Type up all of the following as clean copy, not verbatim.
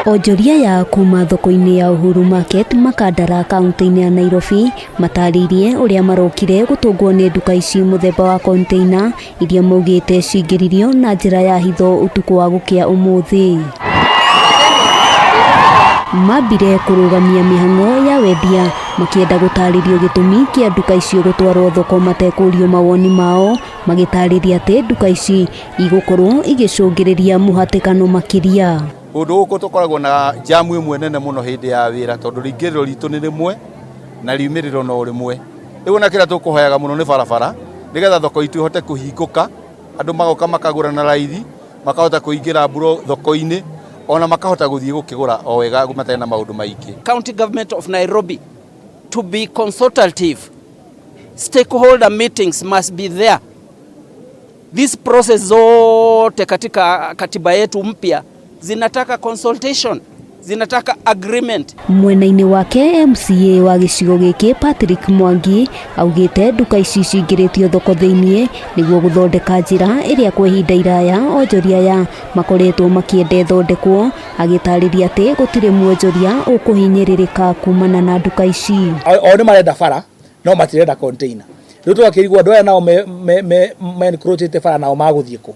Onjoria aya kuma thoko-inĩ ya Uhuru Market, Makandara, kaunti-inĩ ya Nairobi, matarĩirie ũrĩa marokire gũtũngwo nĩ nduka ici mũthemba wa container iria maugĩte cingĩririo na njĩra ya hitho ũtukũ wa gũkĩa ũmũthĩ. Mambire kũrũgamia mĩhang'o ya wendia makĩenda gũtarĩrio gĩtũmi kĩa nduka icio gũtwarwo thoko matekũrio mawoni mao, magĩtarĩria atĩ nduka ici igũkorwo igĩcũngĩrĩria mũhatĩkano makĩria. Kũndũ gũkũ tũkoragwo na jamu ĩmwe nene mũno hĩndĩ ya wĩra, tondũ rĩingĩrĩro ritũ nĩ rĩmwe na riumĩrĩro no rĩmwe. Rĩu ona kĩrĩa tũkũhoyaga mũno nĩ barabara, nĩgetha thoko itũ ĩhote kũhingũka, andũ magoka makagũra na raithi, makahota kũingĩra mburo thoko-inĩ, ona makahota gũthiĩ gũkĩgũra o wega matarĩ na maũndũ maingĩ. County Government of Nairobi to be consultative. Stakeholder meetings must be there. This process zote katika katiba yetu mpya zinataka consultation, zinataka agreement. Mwena-inĩ wake, MCA wa gĩcigo gĩkĩ Patrick Mwangi augĩte nduka ici cingĩrĩtio thoko thĩiniĩ nĩguo gũthondeka njĩra ĩrĩa kwa ihinda iraya onjoria aya makoretwo makĩenda ĩthondekwo, agĩtarĩria atĩ gũtirĩ mwonjoria ũkũhinyĩrĩrĩka kumana na nduka ici. O nĩ marenda bara no matirenda container. Rĩu tũgakĩrigwo andũ aya nao me encroachĩte bara nao magũthiĩ kũ?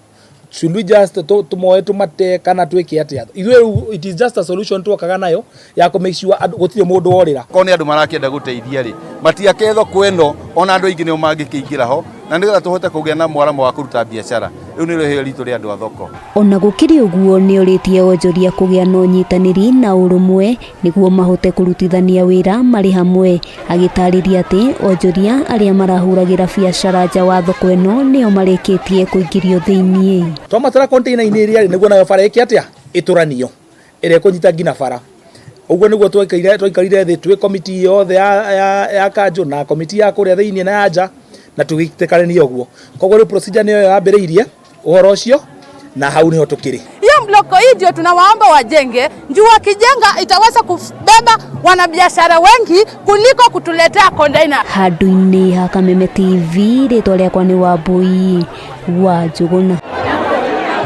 Should we just tũmoe tũmate kana twĩke atĩa? Ithuĩ rĩu it is just a solution twokaga nayo ya kũ make sure andũ gũtirĩ mũndũ worĩra. Korwo nĩ andũ marakĩenda gũteithia rĩ, matiake thoko ĩno, ona andũ aingĩ nĩo mangĩkĩingĩra ho, na nĩgetha tũhote kũgĩa na mwaramo wa kũruta biacara. Rĩu nĩrĩo iheo ritũ rĩa andũ a thoko. Ona gũkĩrĩ ũguo, nĩorĩtie onjoria kũgĩa na ũnyitanĩri na ũrũmwe nĩguo mahote kũrutithania wĩra marĩ hamwe, agĩtarĩria atĩ onjoria arĩa marahũragĩra biacara nja wa thoko ĩno nĩo marĩkĩtie kũingĩrio thĩiniĩ. Twamatwara container-inĩ ĩrĩa rĩ, nĩguo nayo bara ĩke atĩa, ĩtũranio ĩrĩa ĩkũnyita nginya bara. Ũguo nĩguo twaikarire thĩ twĩ komiti yothe ya kanjũ na komiti ya kũrĩa thĩiniĩ na ya nja, na tũgĩtĩkanĩria ũguo. Koguo rĩu procedure nĩyo yambĩrĩirie ũhoro ũcio, na hau nĩho tũkĩrĩ. Hiyo mloko hii ndio tunawaomba wajenge, juu wakijenga itaweza kubeba wanabiashara wengi kuliko kutuletea container. Handũ-inĩ ha Kameme TV, rĩtwa rĩakwa nĩ Wambui wa Njũgũna.